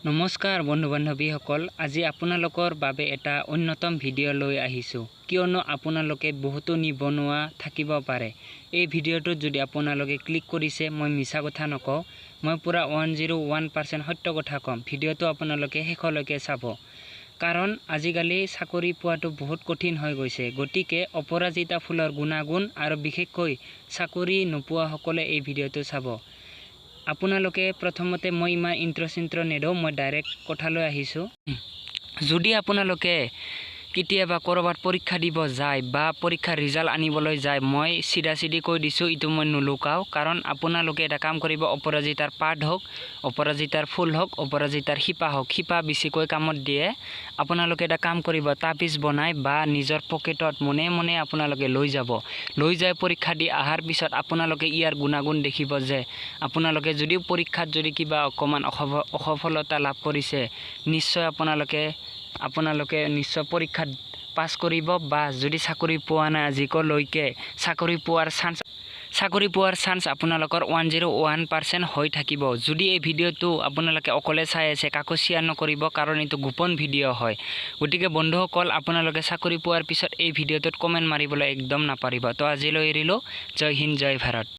নমস্কাৰ বন্ধু বান্ধৱীসকল, আজি আপোনালোকৰ বাবে এটা অন্যতম ভিডিঅ' লৈ আহিছোঁ, কিয়নো আপোনালোকে বহুতো নিবনুৱা থাকিব পাৰে। এই ভিডিঅ'টোত যদি আপোনালোকে ক্লিক কৰিছে, মই মিছা কথা নকওঁ, মই পূৰা 101% সত্য কথা ক'ম। ভিডিঅ'টো আপোনালোকে শেষলৈকে চাব, কাৰণ আজিকালি চাকৰি পোৱাটো বহুত কঠিন হৈ গৈছে। গতিকে অপৰাজিতা ফুলৰ গুণাগুণ আৰু বিশেষকৈ চাকৰি নোপোৱাসকলে এই ভিডিঅ'টো চাব। আপোনালোকে প্ৰথমতে মই ইমান ইণ্ট্ৰ চিণ্ট্ৰ নেদোঁ, মই ডাইৰেক্ট কথালৈ আহিছোঁ। যদি আপোনালোকে কেতিয়াবা ক'ৰবাত পৰীক্ষা দিব যায় বা পৰীক্ষাৰ ৰিজাল্ট আনিবলৈ যায়, মই চিধা চিধি কৈ দিছোঁ, এইটো মই নুলুকাওঁ, কাৰণ আপোনালোকে এটা কাম কৰিব, অপৰাজিতাৰ পাত হওক, অপৰাজিতাৰ ফুল হওক, অপৰাজিতাৰ শিপা হওক, শিপা বেছিকৈ কামত দিয়ে। আপোনালোকে এটা কাম কৰিব, তাবিজ বনাই বা নিজৰ পকেটত মনে মনে আপোনালোকে লৈ যাব। লৈ যাই পৰীক্ষা দি অহাৰ পিছত আপোনালোকে ইয়াৰ গুণাগুণ দেখিব যে আপোনালোকে যদিও পৰীক্ষাত যদি কিবা অকণমান অসফলতা লাভ কৰিছে, নিশ্চয় আপোনালোকে নিশ্চয় পৰীক্ষাত পাছ কৰিব বা যদি চাকৰি পোৱা নাই আজিলৈকে, চাকৰি পোৱাৰ চান্স আপোনালোকৰ 101% হৈ থাকিব। যদি এই ভিডিঅ'টো আপোনালোকে অকলে চাই আছে, কাকো শ্বেয়াৰ নকৰিব, কাৰণ এইটো গোপন ভিডিঅ' হয়। গতিকে বন্ধুসকল, আপোনালোকে চাকৰি পোৱাৰ পিছত এই ভিডিঅ'টোত কমেণ্ট মাৰিবলৈ একদম নাপাৰিব। তো আজিলৈ এৰিলোঁ। জয় হিন্দ, জয় ভাৰত।